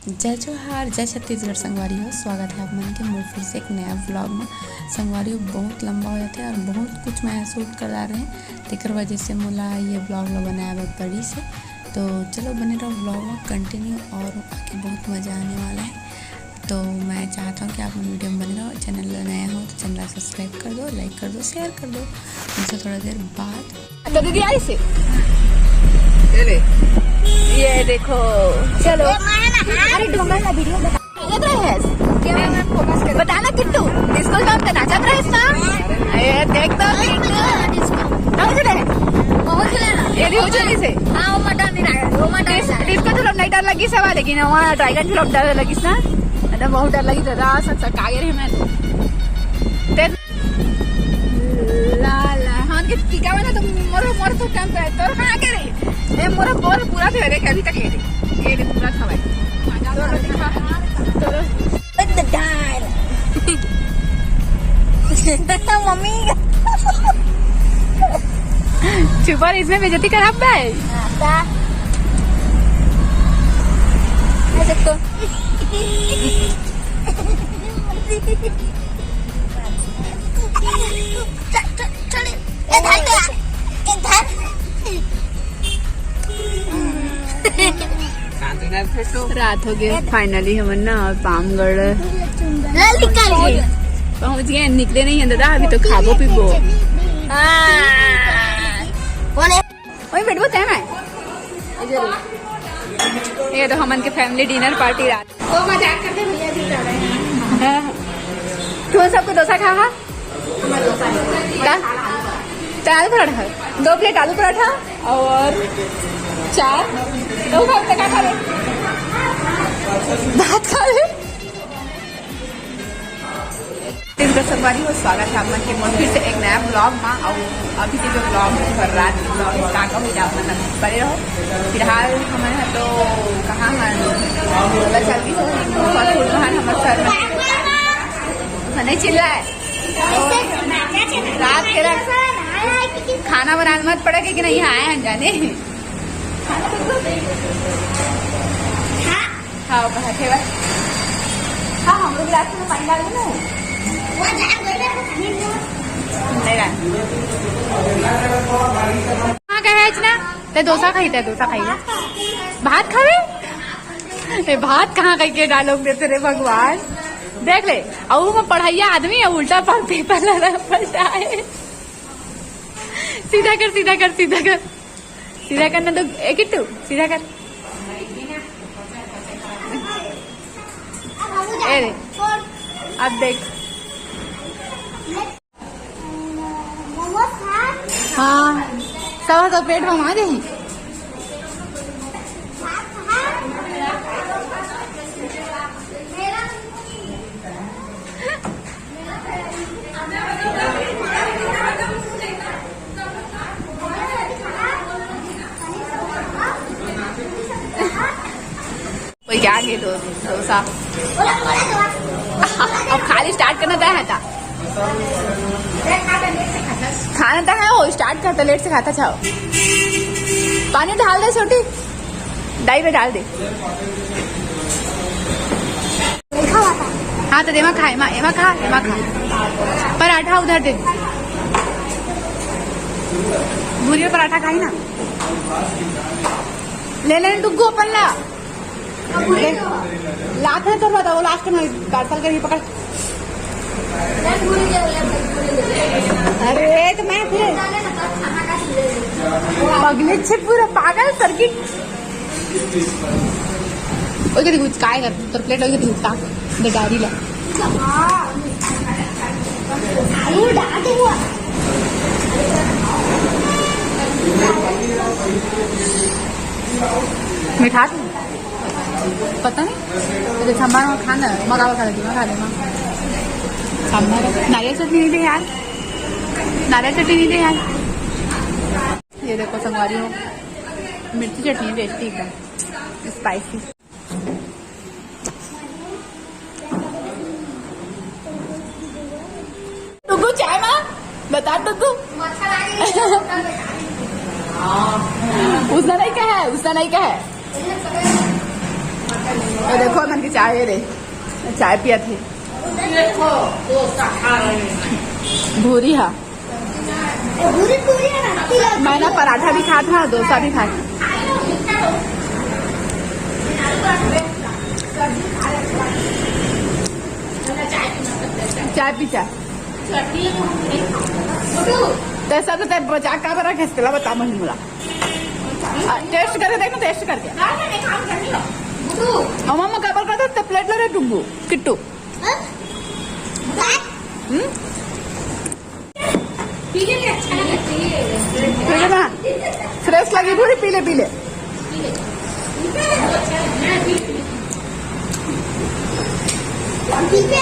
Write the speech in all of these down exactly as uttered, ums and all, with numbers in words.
जय जोहार, जय छत्तीसगढ़ संगवारी हो। स्वागत है आप मन के मोर फिर से एक नया व्लॉग में। संगवारी हो, बहुत लंबा हो जाथे और बहुत कुछ मैं शूट कर डारे हँव, तेकर वजह से मोला ये व्लॉग ला बनाए बर पड़िस हे। तो चलो, बने रहो व्लॉग में कंटिन्यू, और आगे बहुत मजा आने वाला है। तो मैं चाहता हूँ कि आप मन वीडियो में बने रहो। चैनल ला नया हो तो चैनल ला सब्सक्राइब कर दो, लाइक कर दो, शेयर कर दो। उनसे थोड़ा देर बाद तो दीदी आई से। ये ले। ये देखो। चलो। अरे डोंगर का वीडियो बता। ये तो है। बताना किट्टू, डिस्को जॉब पे नाचत रहे ना? ये देख तो किट्टू। बहुत जुड़े हैं। बहुत जुड़े हैं। ये भी हो चुकी से। हाँ, वो मटन नहीं रहा, वो मटन नहीं रहा। डिस्को जॉब नहीं डर लगी सवा, लेकिन वहाँ ड्रैगन जॉब डर लगी ना। मतलब बहुत डर लगी दादा, सब सब कागे रहे मैं। ते ला, ला, हाँ, कि टीका वाला तो मोर, मोर तो काम करे, तोर कहाँ के रे? ए, मोर, मोर पूरा थे, देख, अभी तक ये दे, ये दे, पूरा था भाई। तोर दिखा, तोर। मम्मी। छुपा, इसमें बेइज्जती खराब है। ऐसे तो। रात हो गए, finally हमन ना पामगढ़ पहुंच गए। निकले नहीं है दादा, अभी तो खाबो पीबो। वही बैठबो तय मैं। ये तो हमन के family dinner party रात। वो मजाक करते भैया जी जा रहे हैं। हाँ। तू सबको डोसा खा, हाँ? का? तो आलू पराठा, दो प्लेट आलू पराठा और चार, दो खा, तो का खा ले? भात खा ले। छत्तीसगढ़ संगवारी हो, स्वागत है आप मन के मोर फिर से एक नया व्लॉग में। और अभी के जो व्लॉग है, हर रात के व्लॉग में का का होई, आप मन बने रहो। फिलहाल हमन ह तो कहाँ हन, पता चल गई हो, फल फूल में हन, हमर सर में नहीं चिल्ला है। रात के रात खाना बनाना मत पड़े, क्योंकि नहीं आए हैं जाने। हाँ, कहा थे बस। हाँ, हम लोग रात में पानी डाल देना। वो जान गए ना, वो पानी में। नहीं डाल। कहाँ गए है इतना? ते डोसा खाई, ते डोसा खाई। भात खावे? ए, भात कहाँ कहीं के डालोगे तेरे भगवान? देख ले, अऊ मैं पढ़ैया आदमी है, उल्टा पर पेपर लगा पलटा है। सीधा कर, सीधा कर, सीधा कर, सीधा करना तो, ए किट्टू, सीधा कर। ए रे, अब देख। हाँ, सब तो पेट में आ जाही। कोई क्या के दो, डोसा। अब खाली स्टार्ट करना तय है था। खाना तय है, वो स्टार्ट करता, लेट से खाता छाओ। पानी डाल दे छोटी, डाई में डाल दे। हाँ, तो एमा खा, एमा, एमा खा, एमा खा। पराठा उधर दे। भूरिया पराठा खाई ना। ले ले डुग्गू अपन ला। ले। लात है तो बता, वो लास्ट में पार्सल करी पकड़। अरे, तो मैं फिर पगले छे पूरा पागल सर्किट। ओके, देखो, काय कर, तोर प्लेट ओके, देखो, ताक, दे गाड़ी ला। मिठा थी? पता नहीं। अरे, सांभर में खाना है, मगावा खा लेती, मैं खा लेना। सांभर, नारियल चटनी नहीं दे यार, नारियल चटनी नहीं दे यार। ये देखो संगवारी हो, मिर्ची चटनी टेस्टी एकदम, स्पाइसी। टुगु चाय मा बता टुगु। उसना नहीं कहा है, उसना नहीं कहा है। ये देखो, मन की चाय रे, चाय पिया थे। भूरी हा। मैं ना पराठा भी खात हा, डोसा भी खात हा। चाय पी, चाय। तैसा तो तै बचा का बरा खेस तेला बता मन मुला। आ, टेस्ट करके देख ना, टेस्ट करके। अम्मा, मैं काबर करता ते प्लेट ला रे डुब्बू, किट्टू। हम्म? पीले में अच्छा लगे, पीले। पीले ना? फ्रेश लगी पूरी, पीले, पीले। पीले। पीले।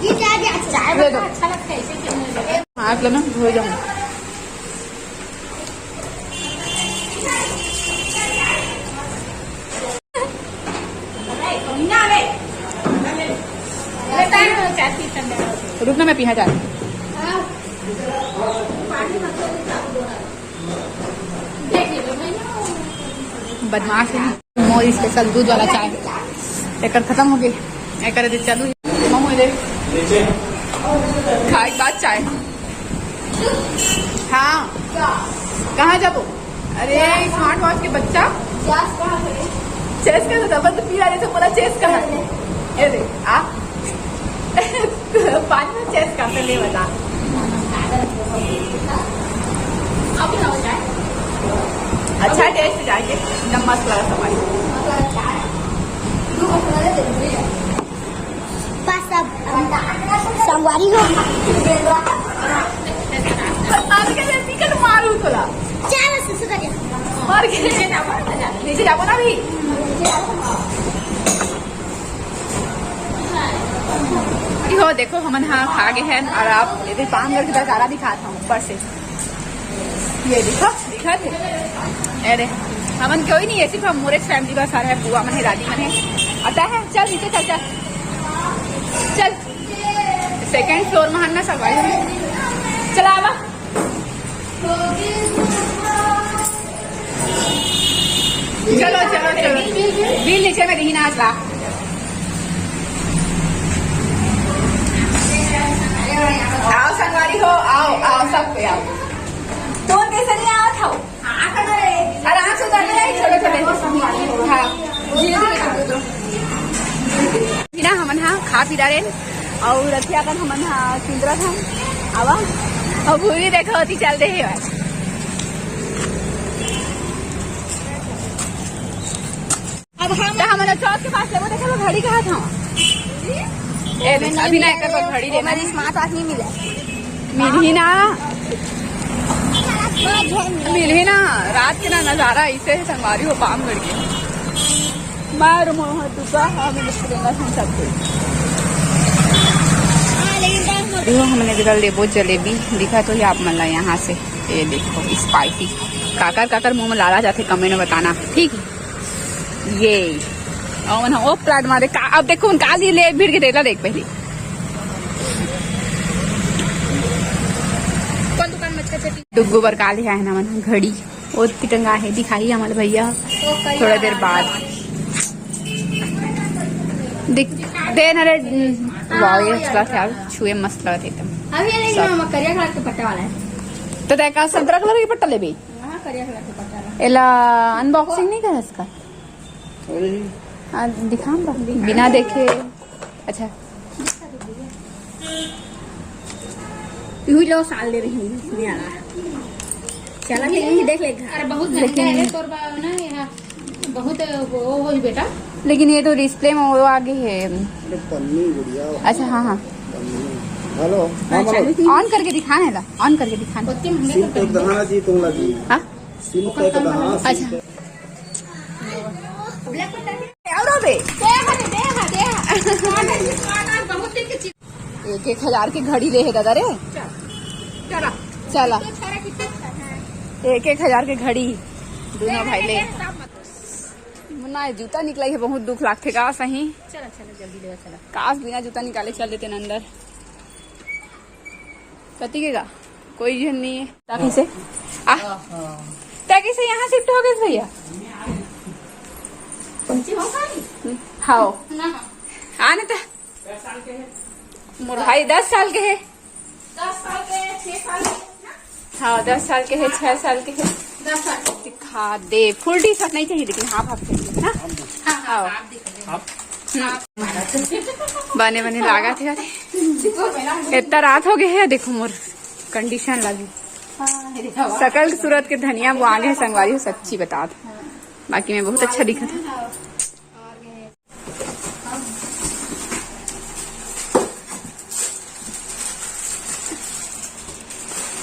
ये क्या, क्या चाय दे दो। अच्छा लगता है, इसे क्या मुझे? हाथ लो ना, धो जाऊँ। रुक ना, मैं पीहा जा रही। बदमाश है। मोर स्पेशल दूध वाला चाय। एकर खत्म हो गई। एकर दे चालू है। महू दे। खाए के बाद चाय। हाँ। कहाँ जाबो? अरे, स्मार्ट वॉच के बच्चा। चेस का तो डबल तो पी रहा है, तो पूरा चेस का है। ये देख, आ। पाँच में चेस का, पहले बता। अच्छा टेस्ट जाके, एकदम मस्त लगा था भाई। बस अब हम संगवारी हो। मारू तोला। चल, सुसु कर। और नीचे जाबो ना अभी। हो देखो, हमन हा खा गए हैं और आप ये पान करके दशहरा दिखाता हूँ ऊपर से। ये दिखा, दिखा थे। अरे, हमन कोई नहीं है, सिर्फ हम मोरे फैमिली बस आ रहे हैं, बुआ मन है, दादी मन है। आता है, चल नीचे चल, चल। चल, सेकंड फ्लोर में हन्ना सब आई। चला आवा। चलो, चलो, चलो। बिल नीचे में नहीं ना, आज ला। आओ संगवारी हो, आओ, आओ, सब कोई आओ। तो कैसे नहीं आओ था? आराम से उतर के जाए, छोटे छोटे। हाँ। बिना हमन हा खा पी डारेन। और अभी अपन हमन हा किंदरा था। आवा। और भूरी देखो होती चल रही है। अब हम तो हमन चौक के पास लेबो, देखे वो घड़ी कहाँ था? ए, देख, अभी ना एकर बर घड़ी लेना है। स्मार्ट वॉच नहीं मिला। मिलही ना, मिलही ना। रात के ना नजारा ऐसे है संगवारी हो पामगढ़ के। मार मोह दुका, हम प्रेरणा सुन सकते। देखो, हमने जगह लेबो जलेबी दिखा तो ही आप मन ला यहाँ से। ये देखो स्पाइसी, काकर काकर मुंह में लाला जाते, कमेंट में बताना, ठीक है? ये और ना वो प्लाट मारे का, अब देखो उनका लिए ले भीड़ के देला देख पहले। कौन दुकान में अच्छा अच्छा टी- डुग्गू बर का ले आए ना मन घड़ी, वो टंगा है, दिखाई हमारे भैया थोड़ा देर बाद। दिख दे ना रे। वाह, ये अच्छा लगता है, छुए मस्त लगता है एकदम। अभी ये नहीं सब। मामा, करिया कलर के पट्टा वाला है। तो देखा संतरा कलर के पट्टा लेबे। हाँ, करिया कलर के पट्टा वाला। एला अनबॉक्सिंग नहीं कर इसका। अरे। हाँ, दिखा ना, बिना देखे। अच्छा। यही लो साल ले रही है, नहीं आ रहा। चला के यही देख ले घर। अरे बहुत महंगा लेकिन है तोर बा ना यहाँ, बहुत वो हो बेटा। लेकिन ये तो डिस्प्ले में वो आगे है। अरे पन्नी गुड़िया। अच्छा, हाँ, हाँ। पन्नी। हेलो। हाँ, हाँ, हेलो। चालू थी। ऑन करके दिखाना है ला, ऑन करके दिखाना। ओके, महंगा सिम तो तो पन्नी। दहाना जी तुम लगी। हाँ? सिम तो दहाना, सिम अच्छा। तो। क्या हो रहा बे? दे हा, दे हा, दे हा। बहुत दिन की चीज। एक एक हजार के घड़ी ले है दादा रे। चल, चला। चला। तो सारा कितना अच्छा है। एक एक हजार के घड़ी, दोनों भाई ले। दे हा, दे हा, सब मत। मुन्ना, ये जूता निकला है, बहुत दुख लागथे का सही। चला, चला, जल्दी ले चला। काश बिना जूता निकाले चल देते ना अंदर। कति के गा? कोई झन नहीं है। ता कैसे? आ? ता कैसे यहाँ शिफ्ट हो गए भैया? पहुंची हो गई? हम्म। हाँ। आने त मोर भाई दस साल के हे। हाँ, दस साल के हे, छह साल के हे। दिखा दे, फुल टी शर्ट नहीं चाहिए, लेकिन हाफ हाफ चाहिए ना। हाँ। बने बने लागत हे। इतना रात हो गए है, देखो मोर कंडीशन लगी। सकल सूरत के धनिया वो आगे है संगवारी हो, सच्ची बता दो। बाकी मैं बहुत अच्छा दिखत हूँ।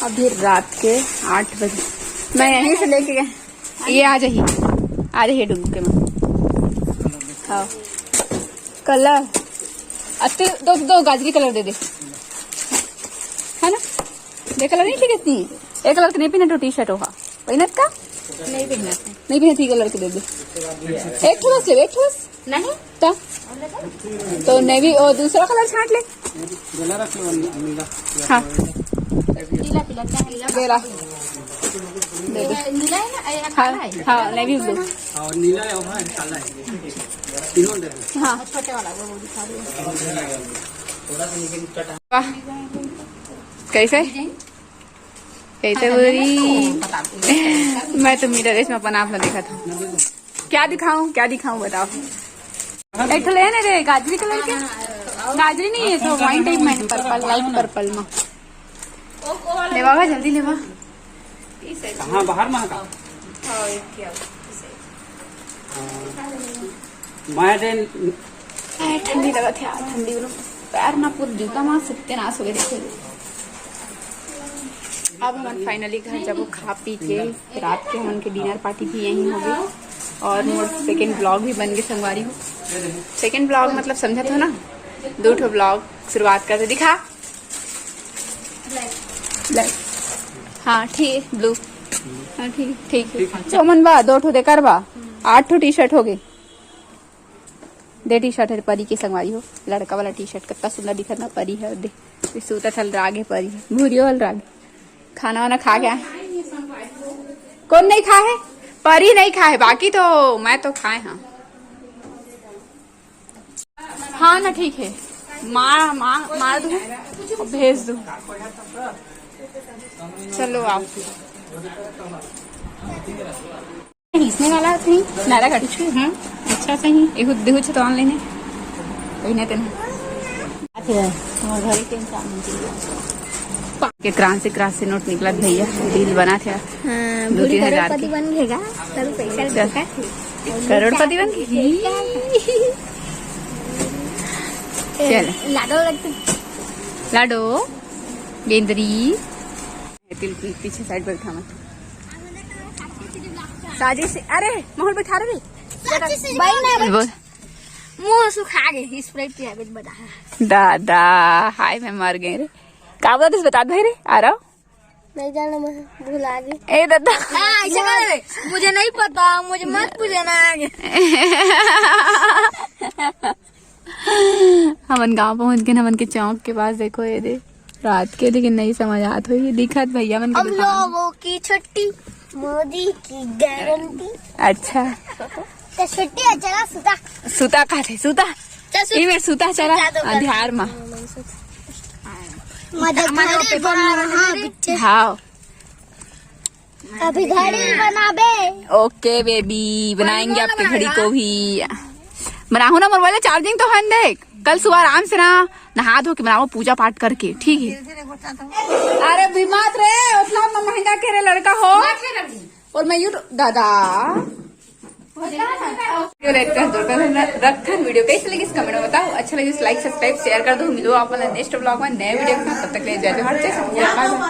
अभी रात के आठ बजे, मैं यहीं से लेके गए। ये आ जाही, आ जाही डुंगू के माँ। हाँ, कलर अति दो, दो गाजरी कलर दे दे, है ना? दे कलर नहीं ठीक है, एक कलर के नहीं पहना तो टी शर्ट हो, हाँ। पहनत का? नहीं पहनत। नहीं पहनत, ये कलर के दे दे। एक ठो बस ले, एक ठो बस। नहीं। तो, तो नेवी, ओ, दूसरा कलर छांट ले। हाँ। पीला, पीला, क्या है? दे रहा। दे दे। नीला है ना? ये हाँ, काला है? हाँ, नेवी ब्लू। और नीला है, वो है, काला है। तीनों दे दो। हाँ। छोटे वाला, वो दिखा दो। वाह। कैसे? कैसे बोली? मैं तो मिरर में अपन आप ना देखा था। क्या दिखाऊं, क्या दिखाऊं, बताओ। एक ठो लेने रे, गाजरी कलर के। गाजरी नहीं है, तो वाइन टाइप में, पर्पल, लाइट पर्पल में। लेवा बा, जल्दी लेवा। कहाँ, बाहर में का? मैं दे ए, ठंडी लगत हे यार, ठंडी बोलो। पैर ना पूरा जूता मा सत्यानाश हो गए, देखो। अब हमन फाइनली घर जाबो खा पी के। रात के हमन के डिनर पार्टी भी यहीं हो गई और मोर सेकंड ब्लॉग भी बन गए संगवारी हो। सेकंड ब्लॉग मतलब समझत हो ना, दो ठो ब्लॉग शुरुआत करते दिखा। ब्लैक। हाँ ठीक, ब्लू। हाँ ठीक, ठीक है। चौमन बा, दो ठो देकर बा, आठ ठो टी शर्ट हो गए। दे टी शर्ट है परी के संगवारी हो, लड़का वाला टी शर्ट कितना सुंदर दिखत ना, परी है। दे, ये सूता थल राग है परी है, भूरियो वाला राग। खाना वाना खा गया है? कौन नहीं खा है? परी नहीं खा है, बाकी तो मैं तो खाए हाँ। हाँ ना, ठीक है, मार मार मार दू और भेज दू। चलो आओ। इसने वाला सही नारा काटी छु। हम्म, अच्छा सही। एहू देहू छ तो ऑनलाइन है। पहिने तेने। अच्छा, हमर घरे के इंसान के क्रांति क्रास से नोट निकलत भैया, डील बना थे। हाँ, दो तीन हजार करोड़पति बन घेगा, करोड़ पैसा चल। करोड़पति बन घेगी। चल। लाडो लगते। लाडो, बेंदरी। तिल पीछे साइड बैठा मत। साजिश, अरे माहौल बैठा रहे। भाई ना बोल। मुंह सुखा गए, स्प्राइट पिया के बता। दादा, हाय मैं मर गए रे। का बता बता भाई रे, आ रहा हूँ। नहीं जाना, मैं भुला गई। ए दादा। हाँ, ऐसे कर ले। मुझे नहीं पता, मुझे मत पूछना आगे। हमन गांव पहुंच गए, हमन के चौक के पास। देखो ये दे रात के, लेकिन नहीं समझ आत हो, ये दिखत भैया मन के हम दुकान। लोगों की छुट्टी, मोदी की गारंटी। अच्छा। तो छुट्टी है, चला सुता। सुता का थे, सुता। चल सुता। ये मेर सुता चला। सुता तो कर। अंधियार मा। मदद घड़ी बना रहा है। हाँ। अभी घड़ी बनाबे। ओके बेबी, बनाएंगे आपके घड़ी को भी। बनाहू ना मोर वाला, चार्जिंग तो हन देख। कल सुबह आराम से ना नहा धो के बनाओ, पूजा पाठ करके, ठीक है? अरे बीमार रे, उतना महंगा के रे लड़का हो। और मैं यूट्यूब दादा। वीडियो देखते हैं, तो रखते हैं वीडियो। कैसे लगी इस कमेंट में बताओ, अच्छा लगे लाइक सब्सक्राइब शेयर कर दो। मिलो आप नेक्स्ट ब्लॉग में नए वीडियो के साथ, तब तक के लिए जय जोहार, जय छत्तीसगढ़।